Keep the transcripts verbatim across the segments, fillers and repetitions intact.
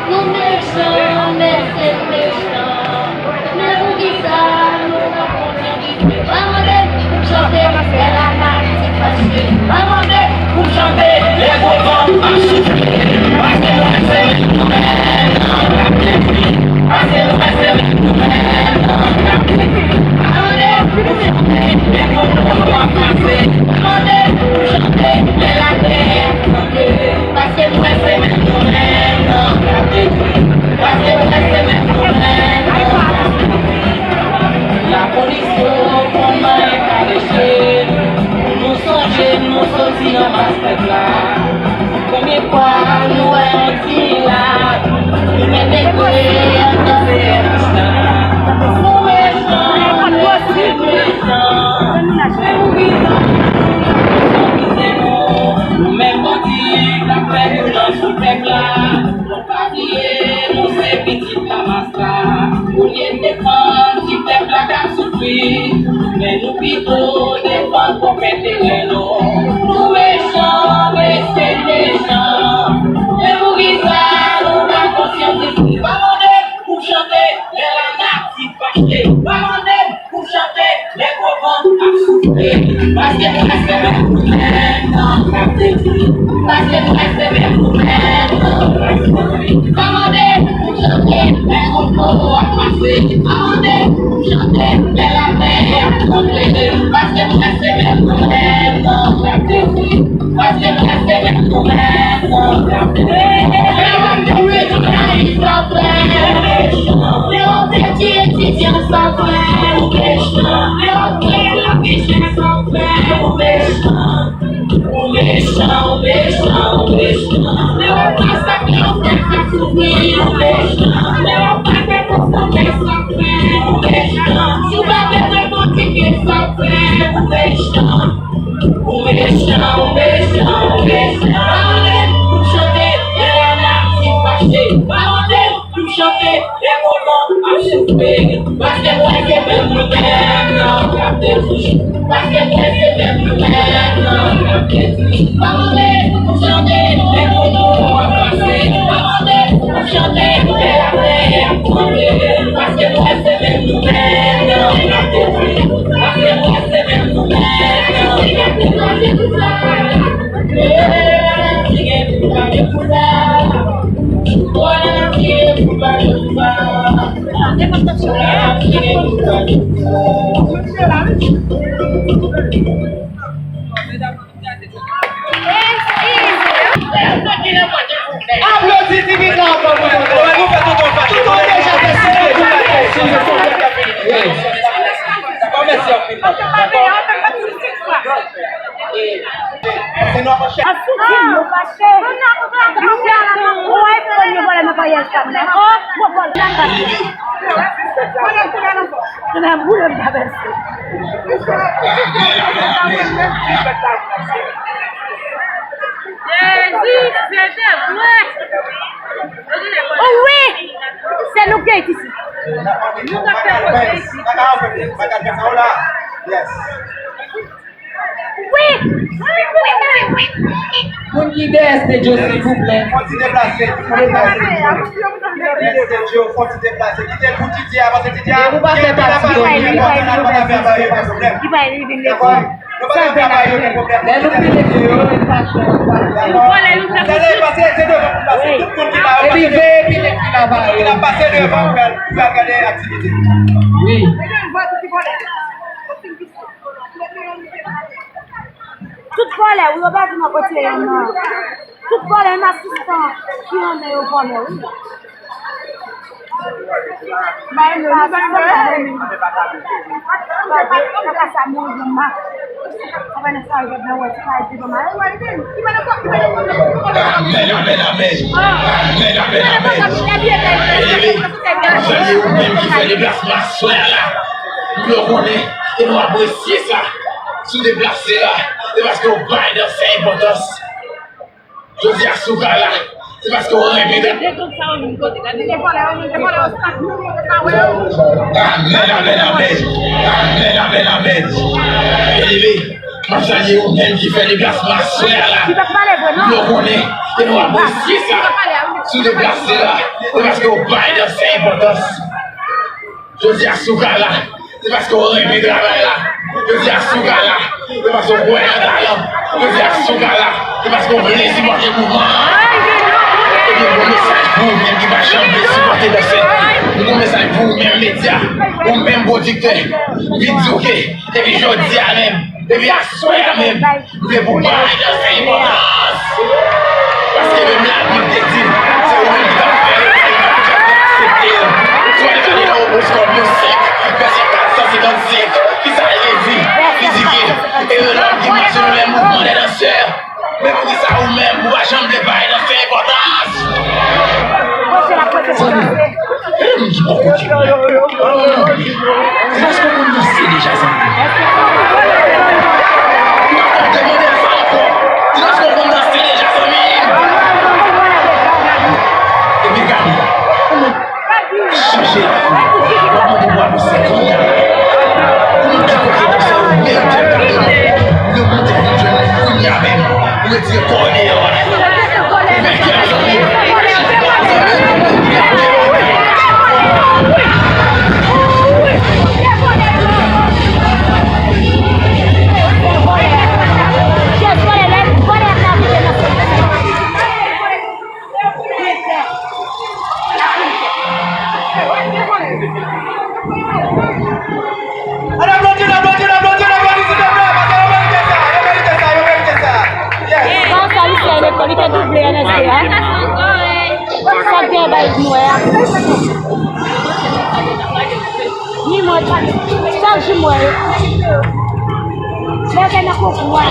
Nou mechan, mesye mechan. Men poukisa nou pa kontan? Pa mande pou chante lè lanati fache. Pa mande pou chante lè gwo van ap soufle. Paske mwen se menm nou menm nan k ap detwi. Paske mwen se menm nou menm nan k ap detwi. Pa mande pou chante lè gwo van ap pase. Pa mande pou chante lè latè ap tranble. Paske mwen se menm nou menm nan k ap detwi. Paske mwen se menm nou menm nan k ap detwi. Lapolis yo konn manyen kaleche. Pou nou sonje nou soti nan mas pèp la. Premye fwa nou wè yon ti milat. Nou mete kole anndan C N H la. Nou mechan, nou mechan. Nou menm bandi k ap fè vyolans sou pèp la. Pa bliye, nou se pitit Damas la. Olye n defann ti pèp la k ap soufri, men nou pito defann pwòp enterè nou. Nou mechan, mesye mechan. Men poukisa nou pa konsyantisi? Pa mande pou chante lè lanati fache. Pa mande pou chante lè gwo van ap soufle. Paske mwen se menm nou menm nan k ap detwi. Paske mwen se menm nou menm nan k ap detwi. Pa mande pou chante lè gwo van ap pase. Pa mande pou chante lè latè ap tranble. Paske mwen se menm nou menm nan k ap detwi. Paske mwen se menm nou menm nan k ap detwi. Lè w ap detwi jounalis sa w fè. Lè w ap detwi etidyan sa w fè. Ou mechan. Lè w ap detwi lavichè sa w fè. Ou mechan. Ou mechan, ou mechan, ou mechan. Lè w ap masakre, w ap fè sa soufri, ou mechan. Lè w ap fè sa soufri, ou mechan. Si w pa vle revandike sa w fè, ou mechan. Ou mechan, ou mechan, ou mechan. Pa mande pou chante lè lanati fache. Pa mande pou chante lè gwo van ap soufle. Paske mwen se menm nou menm nan k ap detwi. Paske mwen se menm nou menm nan k ap detwi. Pa mande pou chante lè gwo van ap pase. Pa mande pou chante lè latè ap tranble. Paske mwen se menm nou menm nan k ap detwi. Paske mwen se menm nou menm nan k ap detwi. Aplodi Divina ankò pou nou. Nou fè tout yon pati. Tout yon deja fè size pou pati. Size pou pati. Bon, mèsi anpil, papa. Dakò? Asou fim nou fache. Ou wè fon yo vòlè nan karyè sa. Oh, bon, vòlè. Nan boule m travèse. Jezi, se te vre. Oh wi, se nou k gen isit. Nou k ap fè koze isit. Yes. Wi! Wi, wi, wi, wi, wi. Moun ki dèyè Stedjo, silvouplè. Fon ti deplase, fon deplase. Dèyè Stedjo, fon ti deplase. Kite l pou Didye, avanse Didye. E pou pa fè pati yo, li pa gen pwoblèm. Li pa gen pwoblèm. Dakò? Nou pa gen pwoblèm. Lè nou pile videyo, li pa fè. Dakò? Sa lè pase, se devan pou pase. Tout moun ki pa yo pase devan. Epi veye epi nèg ki la pa yo. Ki la pase devan pou al, pou al gade aktivite. Wi. Tout vòlè, wi, yo pa di mwen retire yo, non. Tout vòlè, menm asistan ki renmen yo vòlè, wi. Ba yo, yo pa di mwen vòlè, wi. Kaka sa mouri, mwen. Amèn, amèn, amèn. Amèn, amèn, amèn. Eleve, zanmi, ou menm ki fè deplasman aswè a la. Nou konnen e nou apresye sa. Si w deplase la, se paske w bay dans sa enpòtans. Jodi a, si w ka la, se paske w renmen travay. Amèn, amèn, amèn. Amèn, amèn, amèn. Eleve, m ap salye ou menm ki fè deplasman aswè a la. Nou konnen e nou apresye sa. Si w deplase la, se paske w bay dans sa enpòtans. Jodi a, si w ka la, se paske w renmen travay la. Jodi a, si w ka la, se paske w kwè nan talan. Jodi a, si w ka la, se paske w vle sipòte mouvman an. Ebyen, bon mesaj pou ou menm ki pa janm vle sipòte dans. Bon mesaj pou ou menm medya, ou menm pwodiktè, videoke. Epi jodi a menm, epi aswè a menm, m vle pou w bay dans sa enpòtans. Paske menm Labib te di l, se ou menm ki t ap fè l, e pa li k ap aksepte l. Si w al gade nan Owoskòp yo senk, vèsè kat san senkannsenk, kisa l te di? Li di ke, heureux l'homme qui marche dans les mouvements des danseurs. Men poukisa ou menm, ou pa janm vle bay dans sa enpòtans? Zanmi, e moun ki bò kote w la? Èske w konn danse deja, zanmi? M ap demande l sa ankò. Èske w konn danse deja, zanmi? Epi gade, chanje lavi w. W ap mande w avanse kounye a. Ou menm ki kwè ke dansè yo merite gade w, lemonn te vin jwenn ou kounye a menm. Ou retire kò w deyò a. Ou vèkè a, zanmi. Ann aplodi, ann aplodi, ann aplodi, ann aplodi, silvouplè, paske yo merite sa, yo merite sa, yo merite sa. Yes. Sa, sa, li fè lekòl, li te double N S D a. Sa gen bay nwè a. Ni mwen, chak jou m wè yo. Lè gen nan konkou a.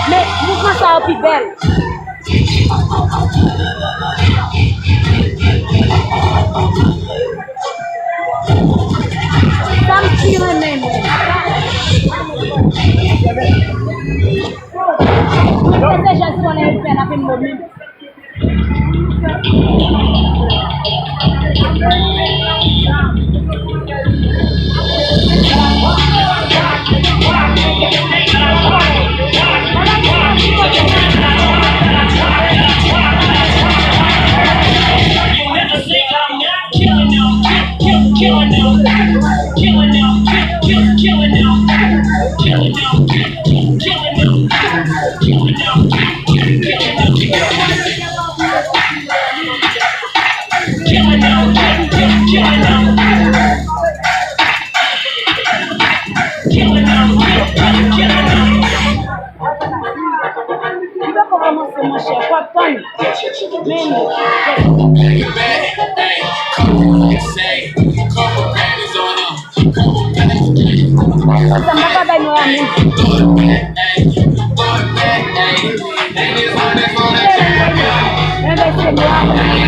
Men, mouvman sa yo pi bèl. Sa m pi renmen, mwen. Mwen panse jèn sou lè yo fè l ap enn mo menm. Li poko kòmanse, monchè, fò w tann. Men, sa m pa ka bay nou la menm. Enben, se nou la menm.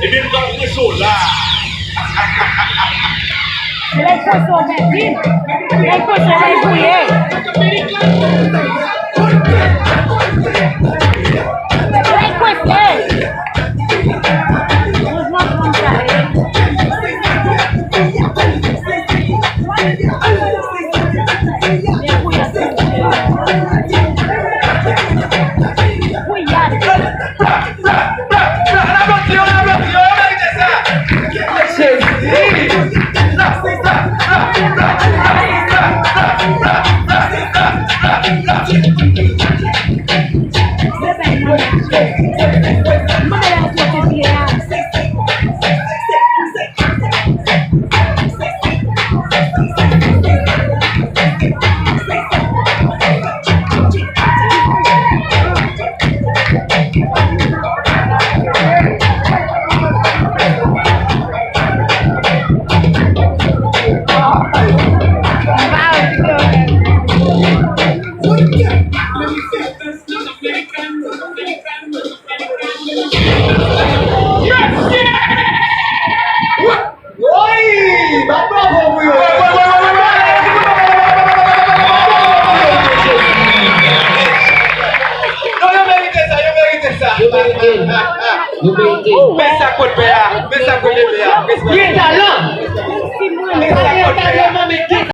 Ebyen, nou pral pran so la. Lè l panse w pèdi, lè l panse w debouye. Lè l panse. Mouvman fanm sa ye. Pou y ale. Woy! Bat bravo pou yo! Non, yo merite sa, yo merite sa. Yo merite l. Yo merite l. Men sa kot pè a, men sa kot pè a. Gen talan. Men sa kot pè a.